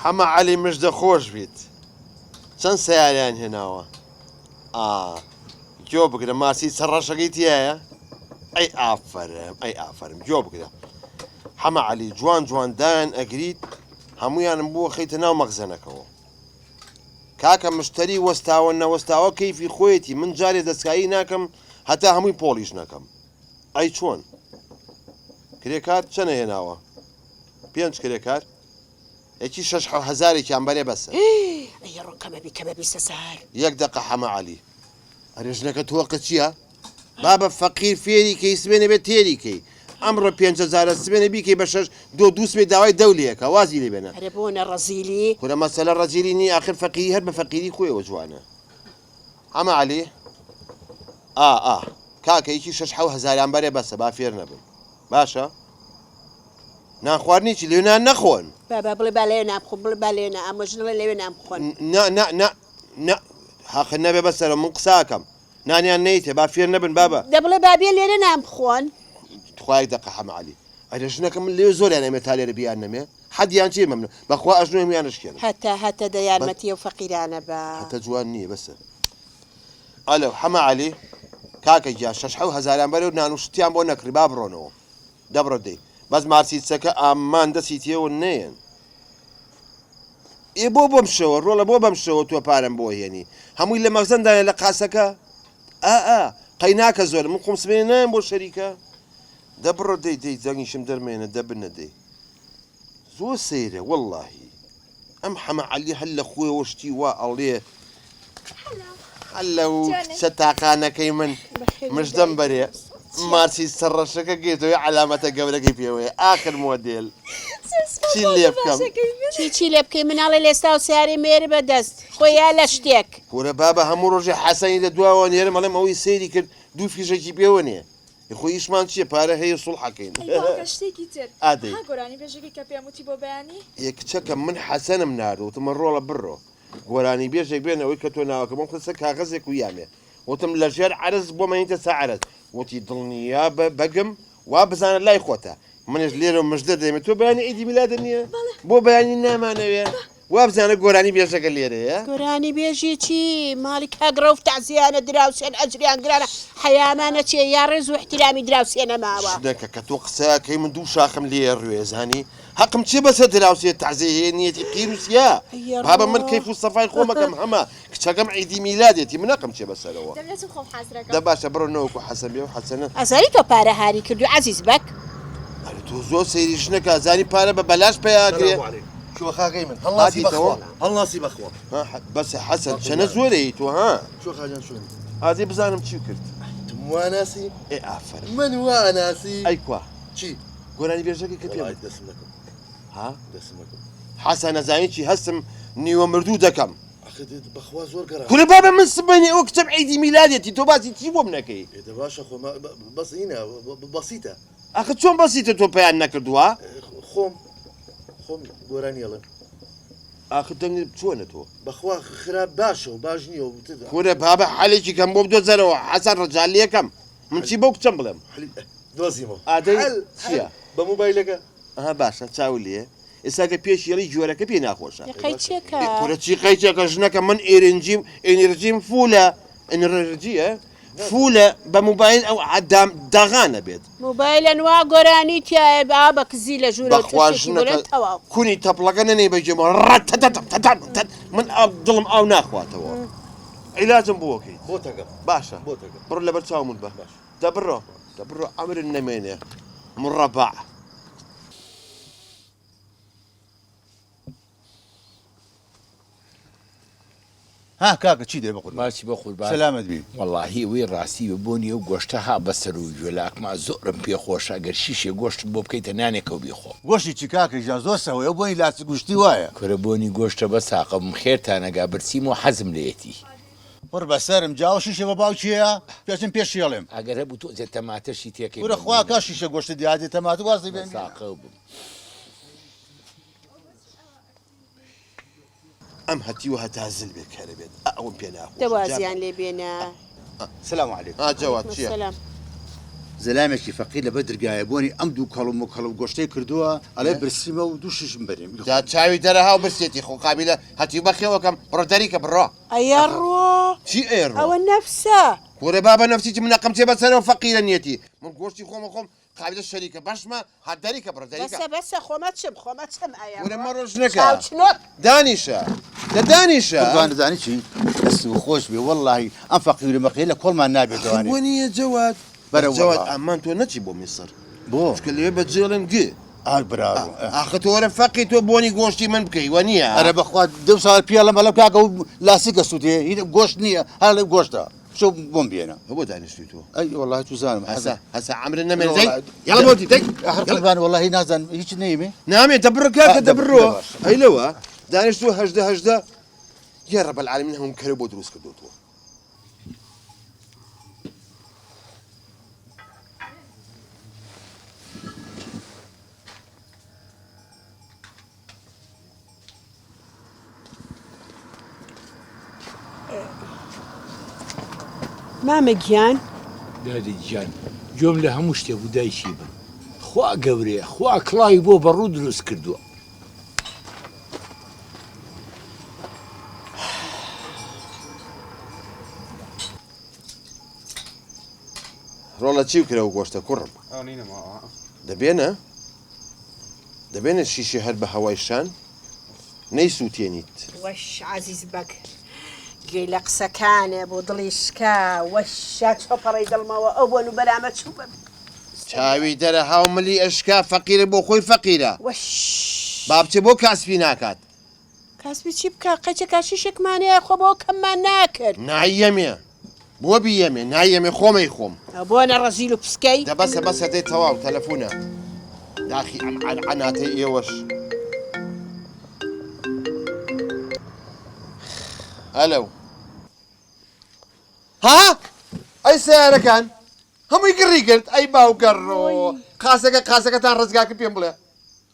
حەمە عەلی مژدە خۆش بیت چەند سەیارەیان هێناوە ئا گۆ بگرە ماسی چە ڕەشەکەی تایە ئەی ئافەرم ئەی ئافەرم گۆ بگرە حەمە عەلی جوان جوان دایان ئەگریت هەمویانم بووە خەیتە ناو مەخزەنەکەوە کاکە مشتری وەستاوە نەوەستاوە کەیفی خۆیەتی من جارێ دەستکاری ناکەم هەتا هەمووی پۆڵیش نەکەم ئەی چۆن کرێکار چەنە هێناوە پێنج کرێکار یەکی شەش حە هەزارێکیان بەرێ بەسە. ئەی ڕۆ کەمە بی کەمە بی سەسار. یەک دەقە حەمە عەلی. ئەرێ ژنەکە تۆقە چیە؟ بابە فەقیر فێری کەی سبێنێ بێ تێری کەی. ئەمڕۆ پێنج هەزارە سبێنێ بیکەی بە شەش دۆ دوو سبەی داوای دەو لێ ئەکا وازی لێ بێنە. ئەرێ بۆ نە ڕەزیلی؟ کورە مەسەلە ڕەزیلی نیە ئاخر فەقیری هەر بە فەقیری خۆیەوە جوانە. حەمە عەلی، ئا ئا کاکە یەکی شەش حەو هەزاریان بەرێ بەسە با فێر نەبن. باشە؟ نان خواردنی چی لێ نان نەخۆن. بابا بڵێ با لەوێ نان بخۆم بڵێ با لەوێ نا ئامۆژن ئەڵێ لەوێ نان بخۆن. نا نا نا نا هەقت نەبێ بەسەرەوە من قسە ئەکەم نانیان نەیتێ با فێر نەبن بابە. دە بڵێ با بێ لێرە نان بخۆن. تخوا یەک دەقە حەمە عەلی. ئەرێ ژنەکە من لەوێ زۆریان ئەمێ تا لێرە بیان نەمێ حەدیان چیە مەمنون بەخوا ئەژنۆی هەمویان ئەشکێنم. هەتە هەتە دە یارمەتی ئەو فەقیرانە بە. هەتە جوان نیە بەسە. ئەلۆ حەمە عەلی کاکە گیان شەش حەو هەزاریان بەرێ و نان و شتیان بۆ نەکڕی با بڕۆنەوە. دەبڕۆ دەی بەس مارسیدسەکە ئامان دەسی تێوە نەیەن. ئێ بۆ بەم شێوە ڕۆڵە بۆ بەم شێوە تۆ پارەم بۆ هێنی هەمووی لە مەخزەن دایە لە قاسەکە ئا ئا قەیناکە زۆر من خۆم سبەینێ نایەم بۆ شەریکە دە بڕۆ دەی دەی دەنگیشم دەرمێنە دە بنە دەی زۆر سەیرە وەڵاهی ئەم حەمە عەلی هەر لە خۆیەوە شتی وا ئەڵێ هەلەو کچە تاقانەکەی من مژدەم بەرێ مارسی سەرڕەشەکە گەیتەوەی عەلامەتە گەورەکەی پێوەیە ئاخر مۆدێل چی لێ بکەم چی چی لێ بکەی مناڵێ لێستا و سیارەی مێر بە دەست خۆی یا لە شتێک. کورە بابە هەموو ڕۆژێ حەسەنی لە دواوە نێرم ئەڵێم ئەوەی سەیری کرد دوو فیشەکی پێوە نێ خۆ ئیشمان چیە پارە هەیە سوڵحەکەین. ئەی باوکە شتێکی تر ئادەی. ها گۆرانی بێژەکەی کە پێم وتی بۆ بەیانی. ئێ کچەکەم من حەسەنم نارد وتم ڕۆڵە بڕۆ گۆرانی بێژێک بێنە ئەوەی کە تۆ ناوەکە بۆم خستە کاغەزێک و یامێ وتم لە ژێر عەرز بۆم ئەنیتە سەر عەرز وتی دڵنیا بە بەگم وا بزانە لای خۆتە منیش لێرە مژدە دەیمە تۆ بەیانی عیدی میلادت نییە بۆ بەیانی نامانەوێ وابزانە گۆرانی بێژەکە لێرەیە. گۆرانی بێژی چی؟ ماڵی کاک ڕەوف تەعزیانە دراوسێن ئەجریان گرانە حەیامان ئەچێ یا ڕێز و ئیحتیرامی دراوسێ نەماوە. ژنەکە کە تۆ قسە ئەکەی من دوو شاخم لێ ئەڕوێ ئەزانی هەقم چیە بەسەر دراوسێ تەعزیە هەیە نیەتی قیر و سیا بابە من کەیف و سەفای خۆم ئەکەم هەمە کچەکەم عیدی میلادێتی من هەقم چیە بەسەرەوە دەم لەچم خۆم حازرەکەم. دە باشە بڕۆ نەوەکو حەسەن بێ و حەسەنە. ئەزانی تۆ پارە هاری کردوی عەزیز بەگ. ئەرێ تۆ زۆر سەیری ژنەکە ئەزانی پارە بە بەلاش پەیا ئەکرێ. سلام علیکم شوخاکەی من هەڵناسی بەخوا هەڵناسی بەخوا. ها بەسە حەسەن چەنە زۆرەی تۆ ها. شوخا جان چۆنی. ئادەی بزانم چی کرد. تم وا ناسی؟ ئێ ئافەرم. من وا ئەناسی؟ ئەی کوا؟ چی؟ گۆرانی بێژەکەی کە پێم. وەڵای دەسم نەکەوت. ها؟ دەسم نەکەوت. حەسەن ئەزانی چی هەستم نیوە مردوو دەکەم. ئەخە بەخوا زۆر گەڕام. کورە بابە من سبەینێ ئەو کچەم عیدی میلادێتی تۆ باسی چی بۆم نەکەی؟ ئێ دە باشە خۆ بەس هینە بەسیتە. ئەخە چۆن بەسیتە تۆ پەیان نەکردووە؟ خۆم خۆم گۆرانی ئەڵێم. ئاخر دەنگت چۆنە تۆ؟ بەخوا خراپ باشە و باش نییە و تر. کورە بابە حەلێکی کەم بۆ بدۆزەرەوە حەسەن ڕەجا لێکەم من چی بەو کچەم بڵێم؟ دۆزیمەوە. ئادەی حەل چییە؟ بە مۆبایلەکە. ئەها باشە چاوت لێیە ئێستا کە پێشی ئەڵێی گوێرەکە پێی ناخۆشە. ئێ قەیچێکە. کورە چی قەیچێکە ژنەکە من ئێرنجیم ئێنرجیم فولە ئێنرجیە فولە بە موبایل ئەو دام داغانە بێت. موبایل ئەنوا گۆرانی تیایە با بە کزی لە ژوورەوە بەخوا تۆ شتێکی ژنەکە بڵێ تەواو. کونی تەپڵەکە نەنێی بە گوێمەوە ڕەتەتەتەتەتەت من ئاو دڵم ئاو ناخواتەوە عیلاجم بۆ ئەکەیت بۆتەکەم باشە بۆتەکەم بڕۆ لەبەر چاومت بە باش. دە بڕۆ دە بڕۆ عەمرت نەمێنێ مڕەبەع. ها کاکە چی دێ بەقوربان ماچی بەقوربان سەلامەت بی. وەڵاهی ئەوەی ڕاستی بێ بۆنی ئەو گۆشتە ها بەسەر و گوێلاکما زۆرم پێ خۆشە ئەگەر شیشێ گۆشتم بۆ بکەیتە نانێکەو بیخۆم. گۆشتی چی کاکە گیان زۆر سەهۆیە ئەو بۆنی لاچک و شتی وایە. کورە بۆنی گۆشتە بەس تاقە بم خێرتان ئەگا برسیم و حەزم لێیەتی. قوڕ بەسەرم جا ئەو شیشە بە باوکیەیە پێچم پێشی ئەڵێم. ئەگەر هەبوو تۆزێ تەماتەشی تێکەی کورە خوا مەمنونم. کا شیشە گۆشتت دیادێ تەماتە واز لێ بەس بێنە. تاقە بم. ئەم هەتیوە هەتا زل بێ کەرە بێت ئە ئەوم پێ ناخۆشە دە جا وازیان لێ بێنە. سلام علیکم. ها جەواد چیە؟ سلام. زەلامێکی فەقیر لەبەر درگایە بۆنی ئەم دووکەڵ و موکەڵ و گۆشتەی کردووە ئەڵێ برسیمە و دوو شیشم بەرێ. جا چاوی دەرەها و برسێتی خۆ قابیلە هەتیو بەخێوەکەم بڕۆ دەریکە بڕۆ. ئەیەڕۆ چی ئەیەڕۆ؟ ئەوە نەفسە. کورە بابە نەفسی چی منەقم چێ بەسەرەوە فەقیرە نیەتی من گۆشتی خۆمە خۆم قابیلە شەریکە بەشمە ها دەریکە بڕۆ دەریکە. بەسە بەسە خۆمە چم خۆمە چم ئەیەڕۆ. کورە مەڕۆ ژنەکە. چاوچنۆک. دانیشە دە دانیشە. قوربان دەزانی چی دەست خۆش بێ وەڵاهی ئەم فەقیرە مەقیرە لە کۆڵمان نابێتەوانێ. ئاخر وەنیە جەواد. بەرە جەواد وەڵا. ئامان تۆ نەچی بۆ میسر. بۆ؟ چونکە لەوێ بە جێڵن گ. ئاک براڕۆ. ئاخر تۆ وەرە فەقی تۆ بۆنی گۆشتی من بکەی وەنیە؟ ئەرە بەخوا دەو ساڵ پیاڵە مەڵە کاکە و لاسیک ئەسوتێ هی گۆشت نییە هەر لە گۆشتە بچۆ بۆم بێنە. بۆ دانیشتوی تۆ؟ ئەی وەڵاهی چوزانم هەسە هەسە عەمرت نەمێنێ دەی یەڵە بۆ دی دەی ئاخر قوربان وەڵاهی نازانم هیچ نەیمێ؟ نامێ دەبڕۆ کاکە دەبڕۆ باشە. ئەی لەوە دانیشتوو 18 18 یا رب العالمین هەموو کەرە بۆ دروست کردووە تۆ. مامە گیان. دادە گیان گوێم لە هەموو شتێ بوو دایکی بم خوا گەورەیە خوا کڵاوی بۆ بەڕوو دروست کردووە. ڕۆڵە چی بکرە و گۆشتە کوڕم دەبێنە دەبێنە شیشێ هەر بە هەوای شان نەیسووتێنیت. وەش عەزیز بەگ گوێی لە قسەکانێ بوو دڵی شکا وەشا چۆ پەڕەی دڵمەوە ئەو بۆن و بەرامە چوو بە چاوی دەرەها و ملی ئەشکا فەقیرە بۆ خۆی فەقیرە وەش با بچێ بۆ کاسپی ناکات. کاسپی چی بکا قەیچەکا شیشێکمان هەیە خۆ بۆ کەممان ناکرد. نایەمێ بۆ بیەمێ نایەمێ خۆم ئەیخۆم. بۆنە ڕەزیل و پسکەی. دە بەسە بەسە دەی تەواو تەلەفونە داخی ئەم عەنعەناتەی ئێوەش. ئەلەو ها ئەی سەیارەکان هەمووی گڕی گرت ئەی باوکە ڕۆ قاسەکە قاسەکەتان ڕزگار کرد پێم بڵێ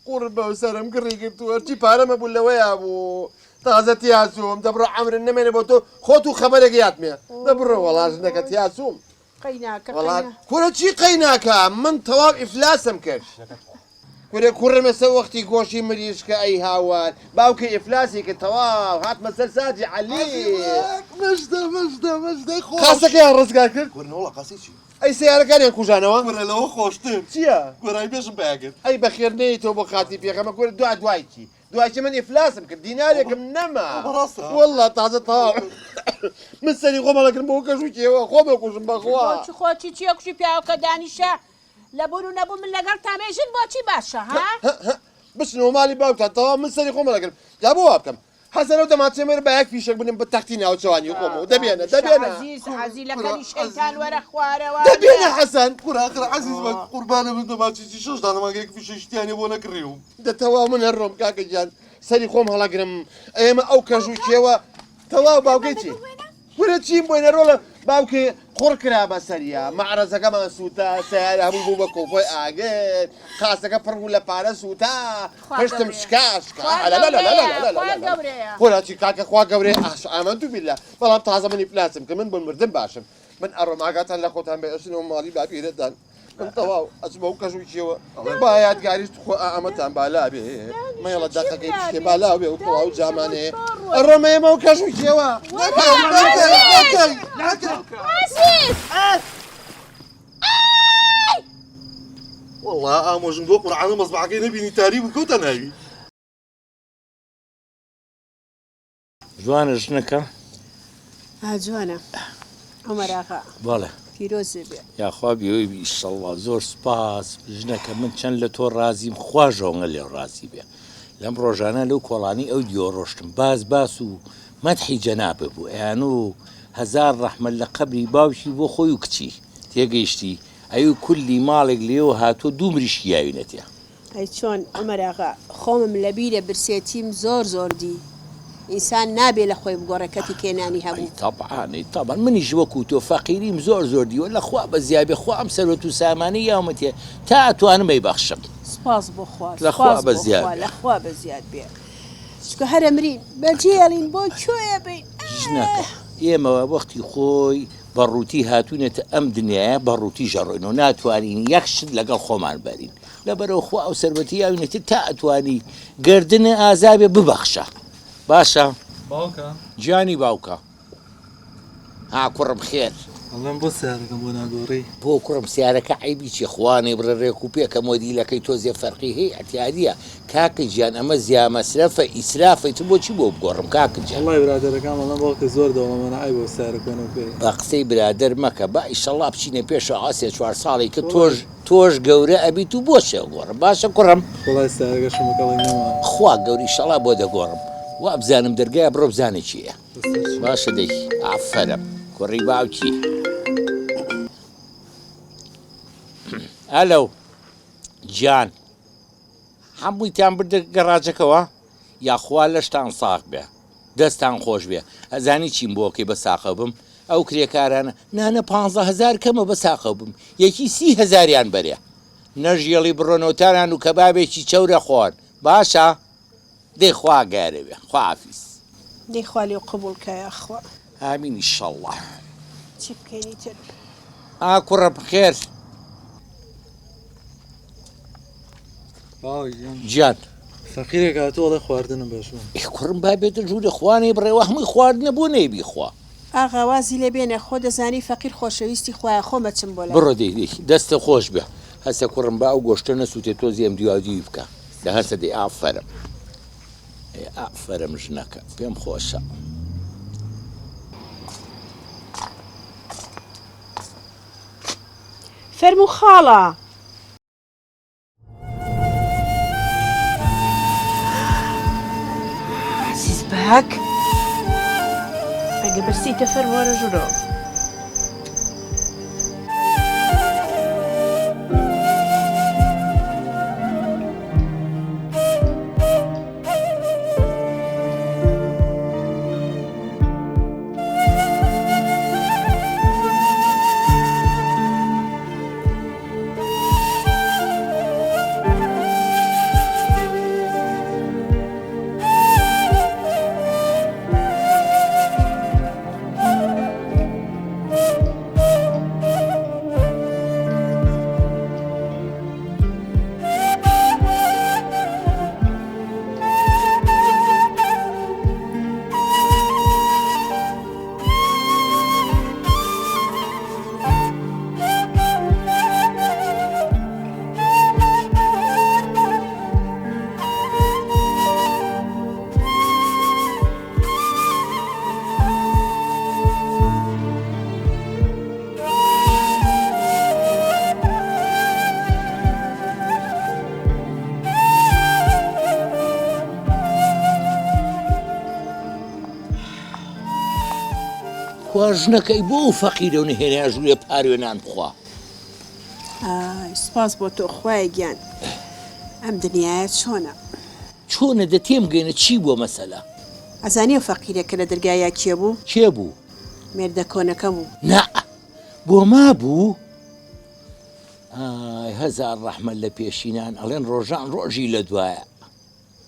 قوڕ بەو سەرم گڕی گرتووە هەرچی پارەم هەبوو لەوەیا بوو تازە تیاچووم دەبڕۆ عەمرم نەمێنێ بۆ تۆ خۆت و خەبەرێک یاتمێ دەبڕۆ وەڵا ژنەکە تیاچووم قەیناکە وەڵا قەینا. کورە چی قەیناکە من تەواو ئیفلاسم کرد کورە کوڕم ئێستا وەختی گۆشی مریشکە ئەی هاوار باوکە ئیفلاسی کرد تەواو هاتمە سەر ساجی عەلی مەژدە مەژدە مەژدەی خۆش قاسەکەیان ڕزگار کرد کورە نەوەڵا قاسی چی ئەی سەیارەکانیان کوژانەوە؟ کورە لەوە خۆشتر. چیە؟ گۆرانی بێژم پیا کرد. ئەی بەخێر نەیەیتەوە بۆ خاتری پێغەمبەر کورە دوا دوای چی؟ دوای چی من ئیفلاسم کرد دینارێکم نەما. بەڕاستە؟ وەڵا تازە تەواو من سەری خۆم هەڵەکردم بۆ کەش و کێوە خۆم ئەکوژم بەخوا. بۆچی خۆچی چیە کوشی پیاوەکە دانیشە لە بوون و نەبوون من لەگەڵتام ئەی ژن بۆچی باشە ها؟ بچنەوە ماڵی باوکتان تەواو من سەری خۆم هەڵەگرم جا بۆ وا بکەم حەسەن ئەو دەمانچەی مەرە با یەک فیشەک بنێم بە تەختی ناوچەوانی خۆمەوە دەبێنە دەبێنە عەزیز عەزیز لە کەری شەیتان وەرە خوارەوە دەبێنە حەسەن. کورە ئاخر عەزیز بە قوربانە من دەمانچەی شەش دانە مانگەیەک فیشەکی تیانیە بۆ نەکڕیوم. دە تەواو من هەر ڕۆم کاکە گیان سەری خۆم هەڵەگرم ئێمە ئەو کەژ و کێوە تەواو باوکەی چی؟ کورە چیم بۆینە ڕۆڵە باوکێ قوڕ کرا بە سەریا مەعرەزەکەمان سووتا سەیارە هەمووی بوو بە کۆپۆی ئاگر قاسەکە پڕ بوو لە پارە سووتا خوا پشتم گەورەیە. شکا شکا خوا لا لا لا لا لا لا لا خوا لا لا. گەورەیە. خۆرا چی کاکە خوا گەورەیە ئاش ئامەنتو بیلا بەڵام تازە منی پلاسم کە من بۆ مردن باشم من ئەڕۆم ئاگاتان لە خۆتان بێ ئەچنەوە ماڵی باپیرەتان من تەواو ئەچمە و کەژ و کێوە با یادگاریش تخوا ئامەتان بالا بێ مەیڵە دەقەکەی بشکێ بالا بێ و کڵاو جامانێ ئەڕۆمە ئێمە و کەژ و کێوە نەکەی نەکەی نەکەی نەکەی عەزیز وەڵا ئامۆژن بۆ قورعانە مەزبەحەکەی نەبینی تاری بوو کەوتە ناوی. جوانە ژنەکە؟ ئا جوانە عومەر ئاغا. بەڵێ. پیرۆزێ بێ. یاخوا بێوەی بی ئیشەڵڵا زۆر سوپاس ژنەکە من چەند لە تۆ ڕازیم خواش ئەوەنە لێو ڕازی بێ لەم ڕۆژانە لەو کۆڵانی ئەو دیۆ ڕۆشتم باس باس و مەدحی جەنابت بوو ئەیانو هەزار ڕەحمەت لە قەبری باوکی بۆ خۆی و کچی تێگەیشتی ئەیو کولی ماڵێک لێوە هاتووە دوو مریشکی یاوینەتێ. ئەی چۆن عومەر ئاغا خۆمم لەبیرە برسێتیم زۆر زۆر دی ئینسان نابێ لە خۆی بگۆڕێ کەتی کێ نانی ئەی هەبوو. تەبعان ئەی تەبعان منیش وەکو تۆ فەقیریم زۆر زۆر دیوە لە خوا بەزیابێ خوا ئەم سەروەت و سامانەی یاومەتێ تا ئەتوانم ئەیبەخشم. سوپاس بۆ خوا لە خوا سوپاس بۆ بەزیاد خوا بێ. لە خوا بەزیاد بێ چونکە هەر ئەمرین بەجێیەڵین بۆ کوێ ئەبەین ژنەکە ئاه. ئێمە وەختی خۆی بە ڕووتی هاتوونەتە ئەم دنیایە بە ڕووتیش ئەڕۆین و ناتوانین یەک شت لەگەڵ خۆمان بەرین. لەبەرئەوە خوا ئەو سەروەتی یاوینەتێ تا ئەتوانی گەردنێ ئازابێ ببەخشە. باشە؟ باوکە. گیانی باوکە. ها کوڕم خێر. ئەڵێم بۆ سەیارەکەم بۆ ناگۆڕی؟ بۆ کوڕم سیارەکە عەیبی چیە خوا نەیبڕێ ڕێک و پێکە مۆدیلەکەی تۆزێ فەرقی هەیە ئیعتیادیە کاکە گیان ئەمە زیا مەسرەفە ئیسرافە ئیتر بۆچی بۆ بگۆڕم کاکە گیان. وەڵای برادەرەکام ئەڵێن باوکە زۆر دەوڵەمەنە عەیبە ئەو سەیارە کۆنە بکەی. بە قسەی برادەر مەکە با ئیشەڵا بچینە پێشەوە ئەوە سێ چوار ساڵی کە تۆش تۆش گەورە ئەبیت و بۆچ ئەگۆڕم باشە کوڕم. وەڵای سەیارەکەشم بەکەڵک نەما. خوا گەورە ئیشەڵا بۆ دەگۆڕم وابزانم دەرگایە بڕۆ بزانە کێیە. باشە دەی ئافەرم کوڕی باوکی. ئەلو گیان هەموویتان بردە گەڕاجەکەوە یاخوا لەشتان ساغ بێ دەستان خۆش بێ ئەزانی چیم بۆکەی بە ساقە بم ئەو کرێکارانە نانە پ هزار کەمە بە ساقە بم یەکی سی هزاریان بەرێ نەژیێڵی بڕۆنەوتانان و کەبابێکی چەورە خۆن باشە دەی خوا گەرە بێ خواحافیز. دەی خوا لێو قبوڵ کا یاخوا. ئامین ئیشەڵا. چی بکەین ئیتر. ئا کوڕە بخێر. باوە گیان. گیان. فەقیرێک هاتووە ئەڵێ خواردنم بەش بم. ئێ کوڕم با بێتە ژوورێ خوا نەیبڕێ وە هەمووی خواردنە بۆ نەیبی خوا. ئاغا وازی لێ بێنە خۆ دەزانی فەقیر خۆشەویستی خوایە خۆم ئەچم بۆ لای. بڕۆ دەی دەی دەستت خۆش بێ. هەستە کوڕم با ئەو گۆشتە نەسووتێ تۆزی ئەم دیواودیوی بکە. دە هەستە دەی ئافەرم ئەی ئافەرم ژنەکە پێم خۆشە. فەرموو خاڵە. عەزیز بەگ ئەگە برسیتە فەرموو وەرە ژوورەوە. کوا ژنەکەی بۆ ئەو فەقیرە و نهێنیا ژوورێ پاروێ نان بخوا. ئای سوپاس بۆ تۆ خوایە گیان ئەم دنیایە چۆنە. چۆنە دە تێم گەینە چی بوە مەسەلە. ئەزانی ئەو فەقیرە کە لە دەرگایا کێ بوو؟ کێ بوو؟ مێردە کۆنەکە بوو. نا بۆ مابوو؟ ئای هەزار ڕەحمەت لە پێشینان ئەڵێن ڕۆژان ڕۆژی لە دوایە.